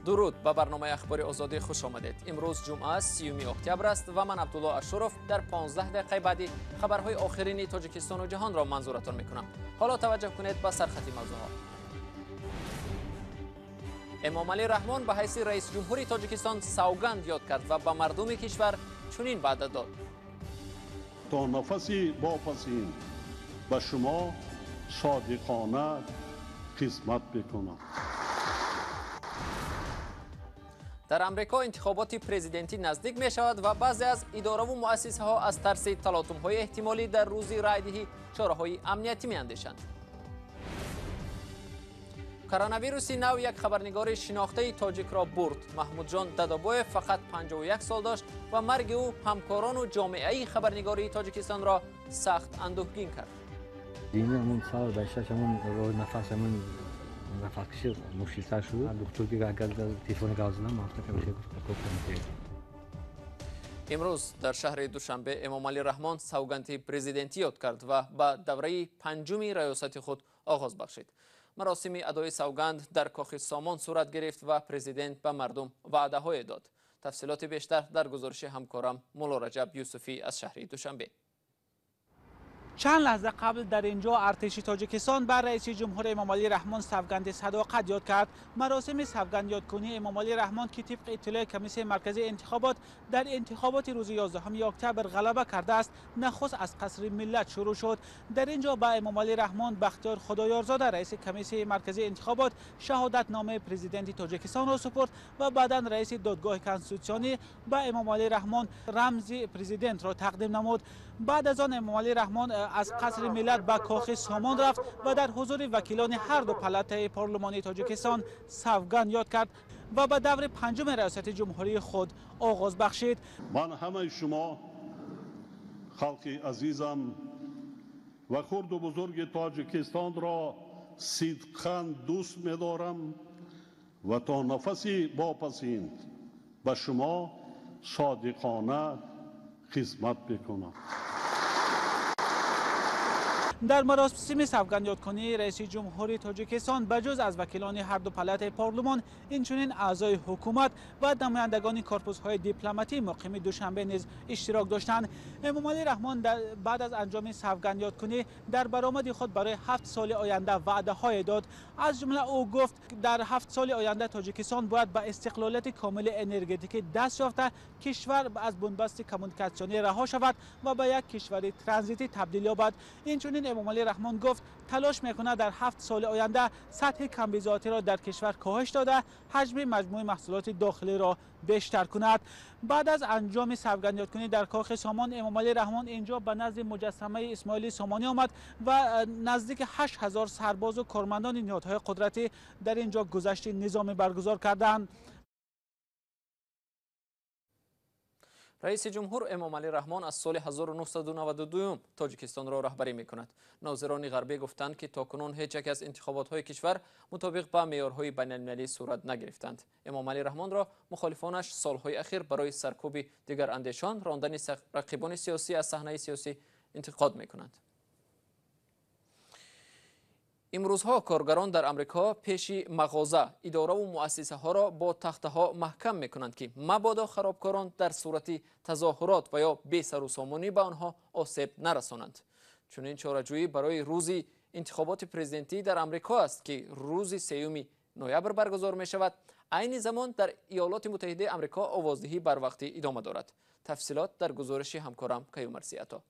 Дуруд, ба барномаи Ахбори Озодӣ хуш омадед. Имрӯз ҷумъа, 30 октябр аст ва ман Абдулло Ашуров дар 15 дақиқаи баъдӣ хабарҳои охирини Тоҷикистону ҷаҳонро манзуратон мекунам. Ҳоло таваҷҷӯҳ кунед ба сархати мавзӯъҳо. Эмомалӣ Раҳмон ба ҳайси раиси ҷумҳури Тоҷикистон савганд ёд кард ва ба мардуми кишвар чунин ваъда дод: то нафаси бопасин ба шумо содиқона хизмат мекунам. Дар Амрико интихоботи президентӣ наздик мешавад ва баъзе аз идораву муассисаҳо аз тарси талотумҳои эҳтимолӣ дар рӯзи райдиҳӣ чораҳои амниятӣ меандешанд. Коронавируси нав як хабарнигори шинохтаи тоҷикро бурд. Маҳмудҷон Дадобоев фақат 51 сол дошт ва марги ӯ ҳамкорону ҷомеаи хабарнигории Тоҷикистонро сахт андӯҳгин кард. Нафаскашӣ мушкилтар шуд. Духтур ки агар телефони гап задам, ман гуфтам ки хеле. Имрӯз дар шаҳри Душанбе Эмомалӣ Раҳмон савганди президентӣ ёд кард ва ба давраи панҷуми раёсати худ оғоз бахшид. Маросими адои савганд дар Кохи Сомон сурат гирифт ва президент ба мардум ваъдаҳое дод. Тафсилоти бештар дар гузориши ҳамкорам Мулло Раҷаб Юсуфӣ аз шаҳри Душанбе. Чанд лаҳза қабл дар ин ҷо артиши Тоҷикистон бар раиси ҷумҳур Эмомалӣ Раҳмон савганди садоқат ёд кард. Маросими савганд ёдкунии Эмомалӣ Раҳмон, ки тибқи иттилои Комиссияи марказии интихобот дар интихоботи рӯзи 11 октябр ғалаба кардааст, нахуст аз Қасри Миллат шурӯъ шуд. Дар ин ҷо ба Эмомалӣ Раҳмон Бахтиёр Худоёрзода, раиси Комиссияи марказии интихобот, шаҳодатномаи президенти Тоҷикистонро супурд ва баъдан раиси Додгоҳи конститутсионӣ ба Эмомалӣ Раҳмон рамзи президентро тақдим намуд. Баъд аз он Эмомалӣ Раҳмон аз Қасри Миллат ба Кохи Сомон рафт ва дар ҳузури вакилони ҳар ду палатаи парлумонии Тоҷикистон савганд ёд кард ва ба даври панҷуми раёсати ҷумҳурии худ оғоз бахшид. Ман ҳамаи шумо, халқи азизам ва хурду бузурги Тоҷикистонро сидқан дӯст медорам ва то нафаси бопасин ба шумо содиқона хизмат мекунам. Дар маросими савгандёдкунии раиси ҷумҳури Тоҷикистон ба ҷуз аз вакилони ҳар ду палатаи парлумон, инчунин аъзои ҳукумат ва намояндагони корпусҳои дипломатии муқими Душанбе низ иштирок доштанд. Эмомалӣ Раҳмон баъд аз анҷоми савгандёдкунӣ дар баромади худ барои 7 соли оянда ваъдаҳое дод. Аз ҷумла ӯ гуфт, дар 7 соли оянда Тоҷикистон бояд ба истиқлолияти комили энергетикӣ даст ёфта, кишвар аз бунбасти коммуникатсионӣ раҳо шавад ва ба як кишвари транзитӣ табдил ёбад. Инчунин Эмомалӣ Раҳмон гуфт, талош мекунад дар 7 соли оянда сатҳи камбизоатиро дар кишвар коҳиш дода, ҳаҷми маҷмӯи маҳсулоти дохилиро бештар кунад. Баъд аз анҷоми савгандёдкунӣ дар Кохи Сомон, Эмомалӣ Раҳмон инҷо ба назди муҷассамаи Исмоили Сомонӣ омад ва наздики 8000 сарбозу кормандони ниҳодҳои қудратӣ дар ин ҷо гузашти низомӣ баргузор карданд. Раиси ҷумҳур Эмомалӣ Раҳмон аз соли 1992 Тоҷикистонро раҳбарӣ мекунад. Нозирони ғарбӣ гуфтанд, ки то кунун ҳеҷ яке аз интихоботҳои кишвар мутобиқ ба меъёрҳои байналмилалӣ сурат нагирифтанд. Эмомалӣ Раҳмонро мухолифонаш солҳои ахир барои саркӯби дигарандешон, рондани рақибони сиёсӣ аз саҳнаи сиёсӣ интиқод мекунанд. Имрӯзҳо коргарон дар Амрико пеши мағоза, идораву муассисаҳоро бо тахтаҳо маҳкам мекунанд, ки мабодо харобкорон дар сурати тазоҳурот ва ё бесарусомонӣ ба онҳо осеб нарасонанд. Чунин чораҷӯӣ барои рӯзи интихоботи президентӣ дар Амрико аст, ки рӯзи 3 ноябр баргузор мешавад. Айни замон дар Иёлоти Муттаҳидаи Амрико овоздиҳӣ барвақтӣ идома дорад. Тафсилот дар гузориши ҳамкорам Каюмар Сиато.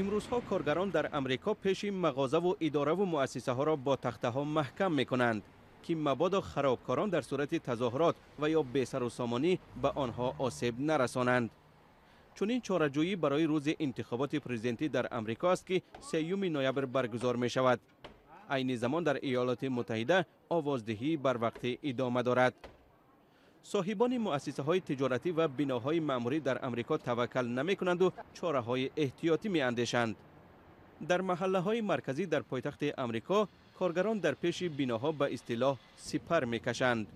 Имрӯзҳо коргарон дар Амрико пеши мағозаву идораву муассисаҳоро бо тахтаҳо маҳкам мекунанд, ки мабодо харобкорон дар сурати тазоҳурот ва ё бесарусомонӣ ба онҳо осеб нарасонанд. Чунин чораҷӯӣ барои рӯзи интихоботи президентӣ дар Амрико аст, ки 3 ноябр баргузор мешавад. Айни замон дар Иёлоти Муттаҳида овоздиҳӣ барвақтӣ идома дорад. Соҳибони муассисаҳои тиҷоратӣ ва биноҳои маъмурӣ дар Амрико таваккал намекунанду чораҳои эҳтиётӣ меандешанд. Дар маҳаллаҳои марказӣ дар пойтахти Амрико коргарон дар пеши биноҳо ба истилоҳ сипар мекашанд.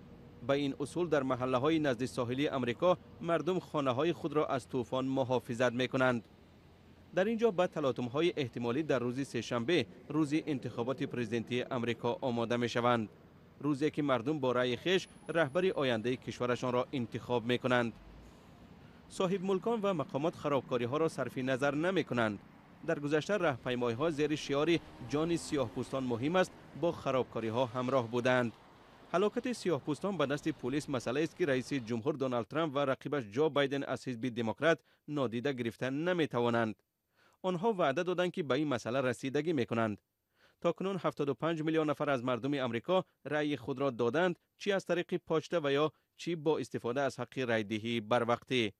Ба ин усул дар маҳаллаҳои назди соҳилии Амрико мардум хонаҳои худро аз тӯфон муҳофизат мекунанд. Дар ин ҷо ба талотумҳои эҳтимолӣ дар рӯзи сешанбе, рӯзи интихоботи президентии Амрико омода мешаванд. Рӯзе ки мардум бо раъи хеш раҳбари ояндаи кишварашонро интихоб мекунанд. Соҳибмулкон ва мақомот харобкориҳоро сарфи назар намекунанд. Дар гузашта раҳпаймоиҳо зери шиори ҷони сиёҳпӯстон муҳим аст бо харобкориҳо ҳамроҳ буданд. Ҳалокати сиёҳпӯстон ба дасти пулис масъалаест ки раиси ҷумҳур Доналд Трамп ва рақибаш Ҷо Байден аз ҳизби Демократ нодида гирифта наметавонанд. Онҳо ваъда доданд ки ба ин масъала расидагӣ мекунанд. То кунун 75 миллион нафар аз мардуми Амрико раъйи худро доданд, чӣ аз тариқи почта ва ё чӣ бо истифода аз ҳаққи райдиҳии барвақтӣ.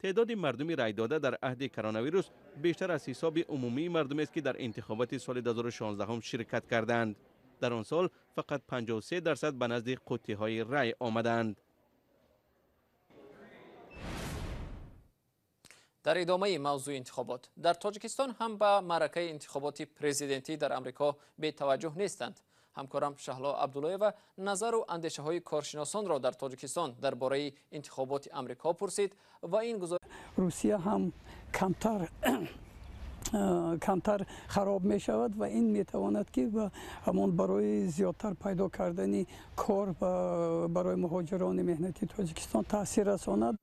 Теъдоди мардуми райдода дар аҳди коронавирус бештар аз ҳисоби умумии мардумест ки дар интихоботи соли 2016 ширкат карданд. Дар он сол фақат 53% ба назди қуттиҳои рай омаданд. Дар идомаи мавзӯи интихобот дар Тоҷикистон ҳам ба маъракаи интихоботи президентӣ дар Амрико бетаваҷҷӯҳ нестанд. Ҳамкорам Шаҳло Абдуллоева назару андешаҳои коршиносонро дар Тоҷикистон дар бораи интихоботи Амрико пурсид ва ин гузор Русия ҳам камтар хароб мешавад ва ин метавонад ки ҳамон барои зиёдтар пайдо кардани кор барои муҳоҷирони меҳнатии Тоҷикистон таъсир расонад.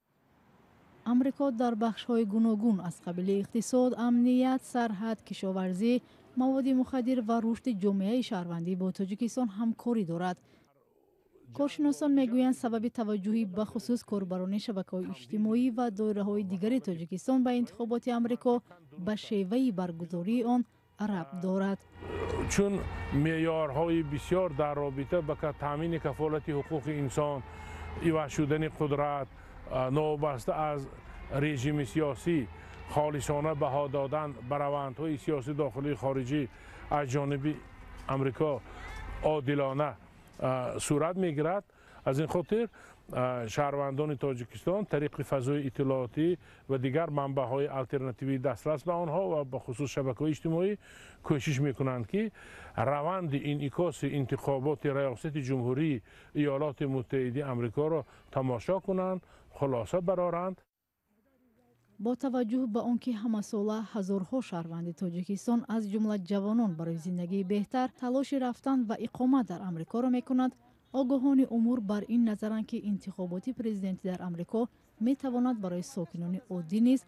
Амрико дар бахшҳои гуногун аз қабили иқтисод, амният, сарҳад, кишоварзӣ, маводи мухаддир ва рушди ҷомеаи шаҳрвандӣ бо Тоҷикистон ҳамкорӣ дорад. Коршиносон мегӯянд, сабаби таваҷҷӯҳи бахусус корбарони шабакаҳои иҷтимоӣ ва доираҳои дигари Тоҷикистон ба интихоботи Амрико ба шеваи баргузории он рабт дорад. Чун меъёрҳои бисёр дар робита ба таъмини кафолати ҳуқуқи инсон, иваз шудани қудрат, новобаста аз режими сиёсӣ, холисона баҳо додан ба равандҳои сиёсии дохилии хориҷӣ аз ҷониби Амрико одилона сурат мегирад. Аз ин хотир шаҳрвандони Тоҷикистон тариқи фазои иттилоотӣ ва дигар манбаъҳои алтернативии дастрас ба онҳо ва бахусус шабакаҳои иҷтимоӣ кӯшиш мекунанд, ки раванди инъикоси интихоботи раёсати ҷумҳурии Иёлоти Муттаҳидаи Амрикоро тамошо кунанд, хулоса бароранд. Бо таваҷҷӯҳ ба он ки ҳамасола ҳазорҳо шаҳрванди Тоҷикистон аз ҷумла ҷавонон барои зиндагии беҳтар талоши рафтан ва иқомат дар Амрикоро мекунанд, огоҳони умур бар ин назаранд, ки интихоботи президентӣ дар Амрико метавонад барои сокинони оддӣ низ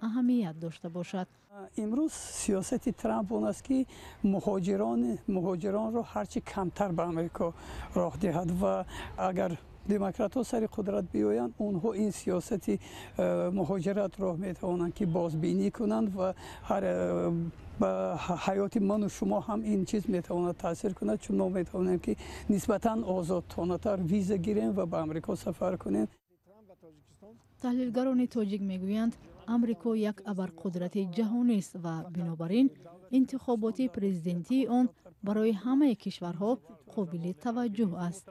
аҳамият дошта бошад. Имрӯз сиёсати Трамп он аст, ки муҳоҷиронро ҳарчи камтар ба Амрико роҳ диҳад ва агар демократҳо сари қудрат биёянд, онҳо ин сиёсати муҳоҷиратро метавонанд ки бозбинӣ кунанд ва ба ҳаёти ману шумо ҳам ин чиз метавонад таъсир кунад, чун мо метавонем ки нисбатан озодонатар виза гирем ва ба Амрико сафар кунем. Таҳлилгарони тоҷик мегӯянд, Амрико як абарқудрати ҷаҳонист ва бинобар ин интихоботи президентии он барои ҳамаи кишварҳо қобили таваҷҷӯҳ аст.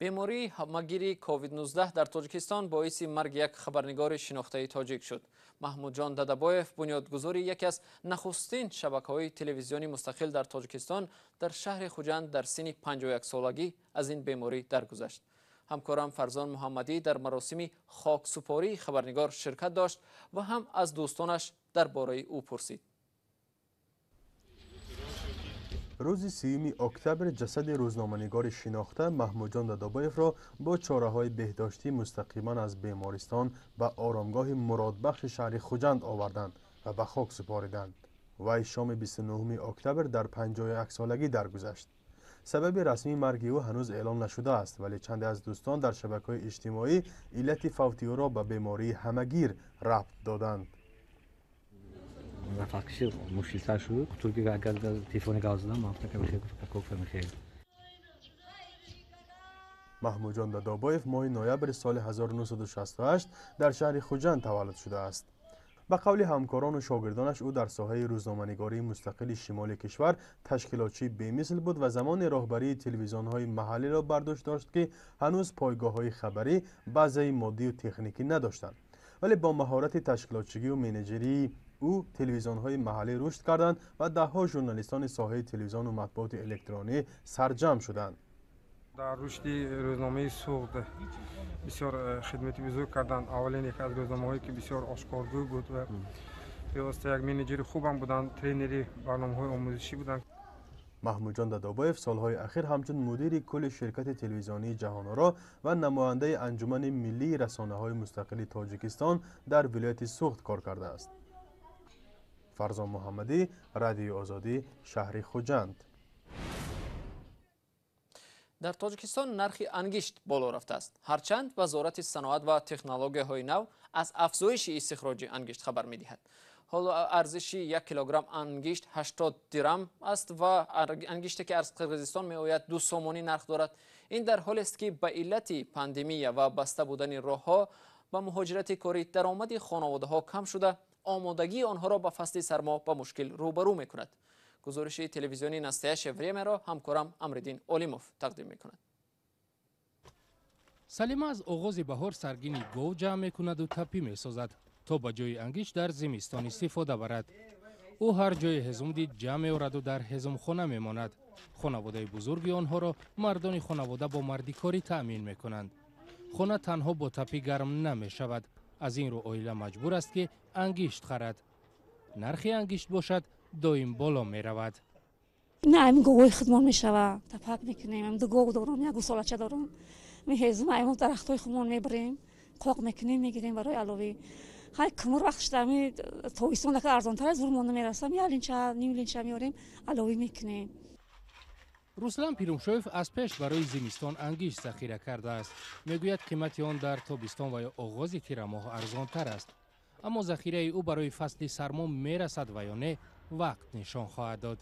Бемории ҳамагири COVID-19 дар Тоҷикистон боиси марги як хабарнигори шинохтаи тоҷик шуд. Маҳмудҷон Дадабоев, бунёдгузори яке аз нахустин шабакаҳои телевизиони мустақил дар Тоҷикистон, дар шаҳри Хуҷанд дар синни 51-солагӣ аз ин беморӣ даргузашт. Ҳамкорам Фарзон Муҳаммадӣ дар маросими хоксупории хабарнигор ширкат дошт ва ҳам аз дӯстонаш дар бораи ӯ пурсид. Рӯзи 3 октябр ҷасади рӯзноманигори шинохта Маҳмудҷон Дадобоевро бо чораҳои беҳдоштӣ мустақиман аз бемористон ба оромгоҳи Муродбахши шаҳри Хуҷанд оварданд ва ба хок супориданд. Вай шоми 29 октябр дар 51-солагӣ даргузашт. Сабаби расмии марги ӯ ҳанӯз эълон нашудааст, вале чанде аз дӯстон дар шабакаҳои иҷтимоӣ иллати фавти ӯро ба бемории ҳамагир рабт доданд. Нафаскашӣ мушкилтар шуд. Турки агар телефони гап задам, ман гуфтам ки мехел. Маҳмудҷон Дадобоев моҳи ноябри соли 1968 дар шаҳри Хуҷанд таваллуд шудааст. Ба қавли ҳамкорону шогирдонаш, ӯ дар соҳаи рӯзноманигории мустақили шимоли кишвар ташкилотчии бемисл буд ва замони роҳбарии телевизионҳои маҳаллиро бар дӯш дошт, ки ҳанӯз пойгоҳҳои хабарӣ, базаи моддию техникӣ надоштанд. Вале бо маҳорати ташкилотчигию менеҷерии ӯ телевизионҳои маҳаллӣ рушд карданд ва даҳҳо журналистони соҳаи телевизиону матбуоти электронӣ сарҷамъ шуданд. Дар рушди рӯзномаи Суғд бисёр хидмати бузург карданд. Аввалин яке аз рӯзномаҳое ки бисёр ошкоргӯй буд ва бевосита як менеҷери хубам буданд, тренери барномаҳои омӯзишӣ буданд. Маҳмудҷон Дадобоев солҳои ахир ҳамчун мудири кулли ширкати телевизионии Ҷаҳоноро ва намояндаи Анҷумани миллии расонаҳои мустақили Тоҷикистон дар вилояти Суғд кор кардааст. Фарзон Муҳаммадӣ, Радиои Озодӣ, шаҳри Хуҷанд. Дар Тоҷикистон нархи ангишт боло рафтааст. Ҳарчанд Вазорати саноат ва технологияҳои нав аз афзоиши истихроҷи ангишт хабар медиҳад. Ҳоло арзиши 1 килограмм ангишт 80 дирам аст ва ангиште ки аз Қирғизистон меояд 2 сомонӣ нарх дорад. Ин дар ҳолест ки ба иллати пандемия ва баста будани роҳҳо ба муҳоҷирати корӣ даромади хонаводаҳо кам шуда, омодагии онҳоро ба фасли сармо ба мушкил рӯбарӯ мекунад. Гузориши телевизиони Настоящее времяро ҳамкорам Амриддин Олимов тақдим мекунад. Салима аз оғози баҳор саргини гов ҷамъ мекунаду тапӣ месозад, то ба ҷои ангишт дар зимистон истифода барад. Ӯ ҳар ҷои ҳезум дид ҷамъ меораду дар ҳезумхона мемонад. Хонаводаи бузурги онҳоро мардони хонавода бо мардикорӣ таъмин мекунанд. Хона танҳо бо тапӣ гарм намешавад. Аз ин рӯ оила маҷбур аст, ки ангишт харад. Нархи ангишт бошад доим боло меравад. На, ҳамин говои худмон мешава, тапак мекунем, ҳам ду гов дорам, як гусолача дорам. Меҳезум, ҳамон дарахтҳои худмон мебарем, қоқ мекунем, мегирем барои аловӣ. Ҳай кумур вақт шуда, ҳами тобистон дака арзонтар аз зурмон намерасам, як линча, ним линча меорем, аловӣ мекунем. Руслан Пирумшоев аз пеш барои зимистон ангишт захира кардааст. Мегӯяд, қимати он дар тобистон ва ё оғози тирамоҳ арзонтар аст. Аммо захираи ӯ барои фасли сармо мерасад ва ё не, вақт нишон хоҳад дод.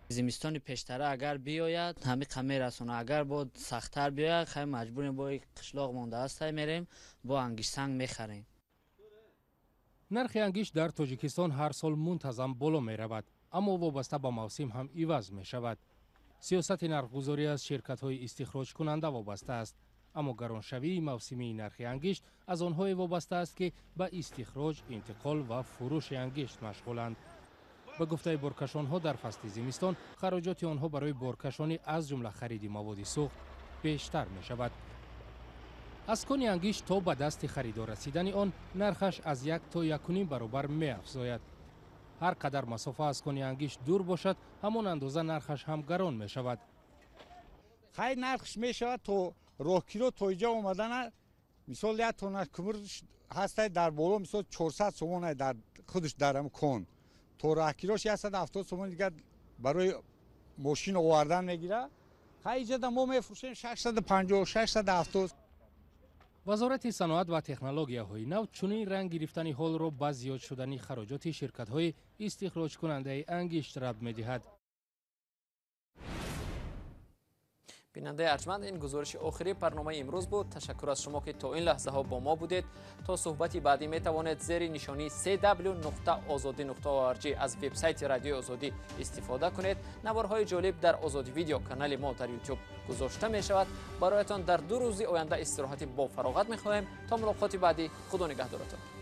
Зимистони пештара агар биёяд, ҳамиқа мерасонад. Агар бо сахттар биёяд, хай маҷбурем, бо қишлоқ мондааст, ҳай мерем бо ангиштсанг мехарем. Нархи ангишт дар Тоҷикистон ҳар сол мунтазам боло меравад, аммо вобаста ба мавсим ҳам иваз мешавад. Сиёсати нархгузорӣ аз ширкатҳои истихроҷкунанда вобаста аст, аммо гароншавии мавсимии нархи ангишт аз онҳое вобаста аст, ки ба истихроҷ, интиқол ва фурӯши ангишт машғуланд. Ба гуфтаи боркашонҳо, дар фасли зимистон хароҷоти онҳо барои боркашонӣ, аз ҷумла хариди маводи сӯхт, бештар мешавад. Аз кони ангишт то ба дасти харидор расидани он нархаш аз 1 то 1,5 баробар меафзояд. Ҳар қадар масофа аз кони ангишт дур бошад, ҳамон андоза нархаш ҳам гарон мешавад. Хай нархш мешавад то роҳкиро то иҷа омадана, мисол як тонна кумур ҳастай дар боло, мисол 400 сомон дар худаш дар ҳам кон, то роҳкирош 170 сомон дигар барои мошин овардан мегирад. Хай иҷада мо мефурӯшем 650, 670. Вазорати саноат ва технологияҳои нав чунин ранг гирифтани ҳолро ба зиёд шудани хароҷоти ширкатҳои истихроҷкунандаи ангишт рабт медиҳад. Бинандаи арҷманд, ин гузориши охири барномаи имрӯз буд. Ташаккур аз шумо, ки то ин лаҳзаҳо бо мо будед. То суҳбати баъдӣ метавонед зери нишонии cw.ozodi.org аз вебсайти Радиои Озодӣ истифода кунед. Наворҳои ҷолиб дар Озодӣ видео канали мо дар YouTube гузошта мешавад. Бароятон дар 2 рӯзи оянда истироҳати бофароғат мехоҳем. То мулоқоти баъдӣ, Худо нигаҳдоратон.